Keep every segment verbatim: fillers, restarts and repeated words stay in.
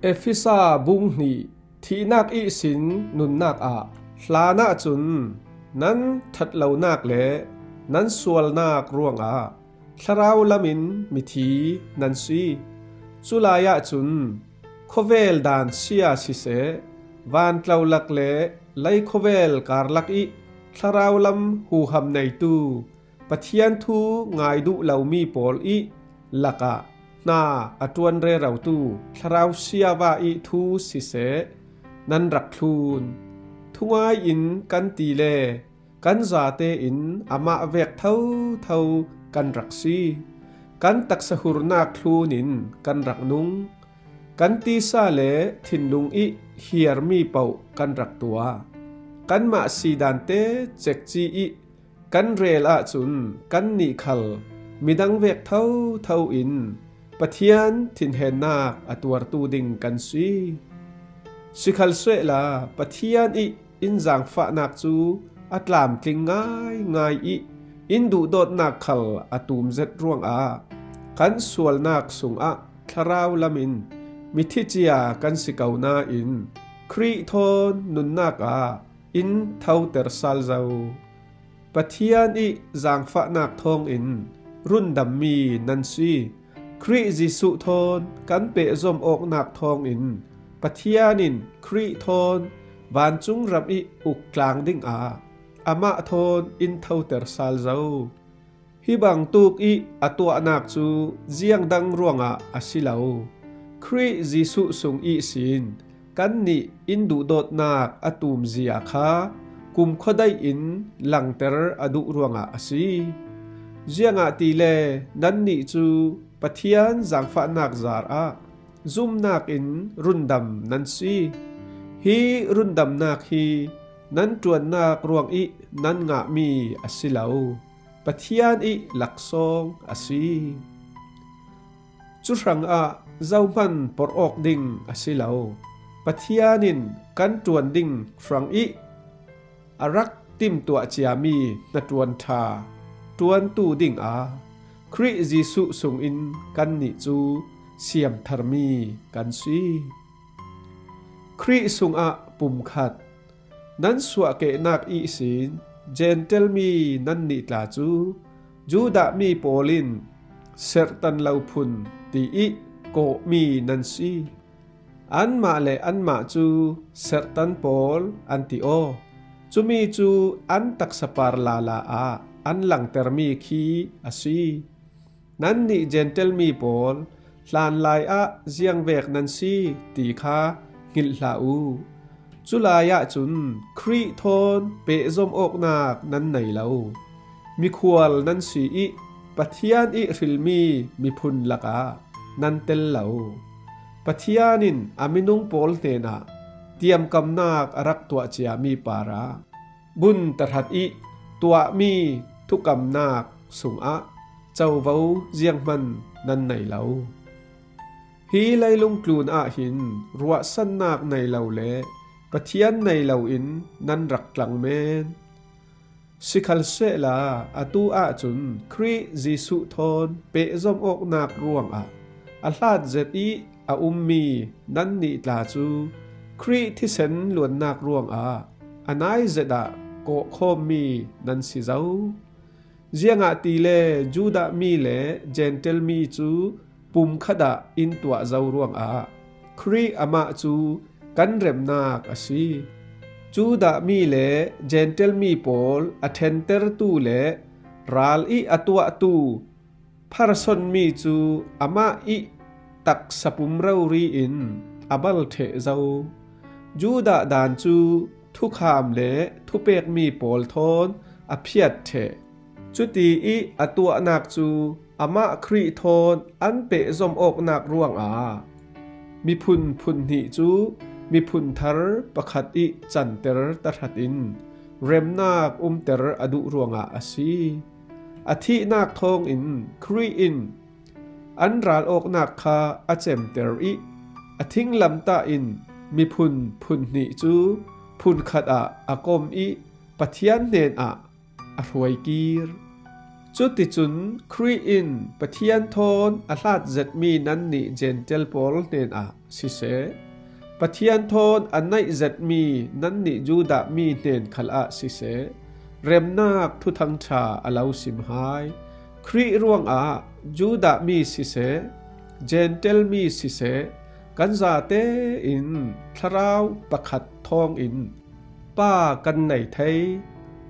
Efesa bung hnih. Thihnak ihsin nunnak ah hlan ahcun nan ṭhat lonak le nan sualnak ruangah thlarau lamin mithi nan si. Culai ahcun khuavel dan sia siseh, vantlolak le lei khuavel karlak ih thlarau lam huham neitu, Pathian thu ngai duh lomi pawl ih lakah hna a ṭuan rerotu thlarau siava ih thu siseh nan rak thlun. Thungai in kan ti le kan zate in amah vek thotho kan rak si. Kan taksa hurnak thlun in kan rak nung. Kan tisa le thinlung ih hiarmi paoh kan rak tuah. Kanmah sidan te cekci ih kan rel ahcun kannih khal midang vek thotho in Pathian thinhennak a tuartu ding kan si. Sikhalsehla Pathian ih in zaangfahnak cu a tlamtling ngaingai ih in duhdawtnak khal a tum zet ruangah kan sualnak sungah thlarau lamin mithi cia kan si ko nain Khrih thawn nunnak ah in thoter sal zo. Pathian ih zaangfahnak thawngin rundammi nan si. Khrih Jesuh thawn kan pehzom awknak thawngin Pathian in Khrih thawn vancung ram ih uk tlang dingah amah thawn in thoter sal zo. Hi bangtuk ih a tuahnak cu ziang dang ruangah a si lo. Khrih Jesuh sung ihsin kannih in duhdawtnak a tumzia kha kumkhua daih in langter a duh ruangah a si. Ziangahtile nannih cu Pathian zaangfahnak zarah zumnak in rundam nan si. Hi rundamnak hi nan ṭuannak ruang ih nan ngahmi a si lo. Pathian ih laksawng a si. Cu hrangah zohman porh awk ding a si lo. Pathian in kan ṭuan ding hrang ih a rak timtuah ciami hnaṭuan ṭha ṭuantu dingah Khrih Jesuh sungin kannih cu siamtharmi kan si. Khrih sungah pumkhat. Nan suahkehnak ihsin Jentail mi nannih tla cu Judah mi pawl in serhtan lo phun tiih kawhmi nan si. Anmah le anmah cu serhtan pawl an ti aw. Cumi cu an taksapar lala ah an langtermi khi a si. Nannih Jentail mi pawl hlanlai ah ziangvek nan si ti kha hngilh hlah u. Culai ahcun Khrih thawn pehzom awknak nan nei lo. Mikhual nan si ih Pathian ih hrilmi miphun lakah nan tel lo. Pathian in a minung pawl hnenah tiamkamnak a rak tuah ciami parah bun tahrat ih tuahmi thukamnak sungah covo zianghman nan nei lo. Hi leilung tlun ah hin ruahsannak nei lo le Pathian nei lo in nan rak tlang men. Sikhalsehla atu ahcun Khrih Jesuh thawn pehzom awknak ruangah a hlat zet ih a ummi nannih tla cu Khrih thisen luannak ruangah a nai zet ah kawhkhawmmi nan si zo. Ziangahtile Judah mi le Jentail mi cu pumkhat ah in tuah zo ruangah Khrih amah cu kan remnak a si. Judah mi le Jentail mi pawl a ṭhentertu le ral ih a tuahtu pharsonmi cu amah ih taksa pum rori in a bal ṭheh zo. Judah dan cu thukham le thupekmi pawl thawn a phiat ṭheh. Cuti ih a tuahnak cu amah Khrih thawn an pehzom awknak ruangah miphun phun hnih cu miphun thar pakhat ih canter tahratin remnak umter a duh ruangah a si. A thihnak thawngin Khrih in an ral awknak kha a cemter ih a thinglamtah in miphun phun hnih cu phunkhat ah a kom ih Pathian hnenah a hruaikir. Cuticun Khrih in Pathian thawn a hlat zetmi nannih Gentail pawl hnenah siseh, Pathian thawn a naih zetmi nannih Judah mi hnen khalah siseh, remnak thuthang ṭha a lo sim hai. Khrih ruangah Judah mi siseh, Gentail mi siseh, kan zate in thlarau pakhat thawngin Pa kan nei thei.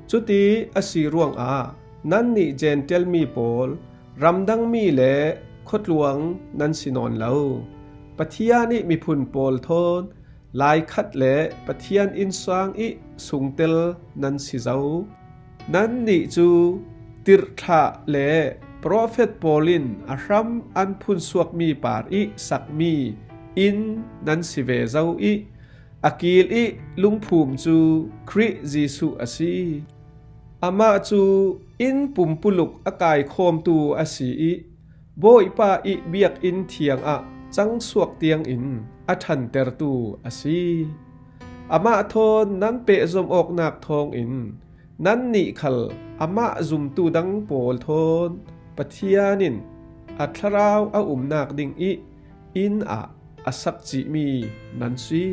Cuti a si ruangah nannih Gentail mi pawl, ramdang mi le khuatluang nan si nawn lo. Pathian ih miphun pawl thawn laikhat le Pathian innsang ih sungtel nan si zo. Nannih cu tirhthlah le profet pawl in a hram an phunsuakmi par ih sakmi inn nan si ve zo ih, a kil ih lungphum cu Khrih Jesuh a si. Amah cu inn pumpuluk a kaikhawmtu a si ih, Bawipa ih biakinn thiang ah cangsuak tiangin a ṭhantertu a si. Amah thawn nan pehzom awknak thawngin nannih khal amah zumtu dang pawl thawn Pathian in a thlarau a umnak ding ih inn ah a sak cihmi nan si.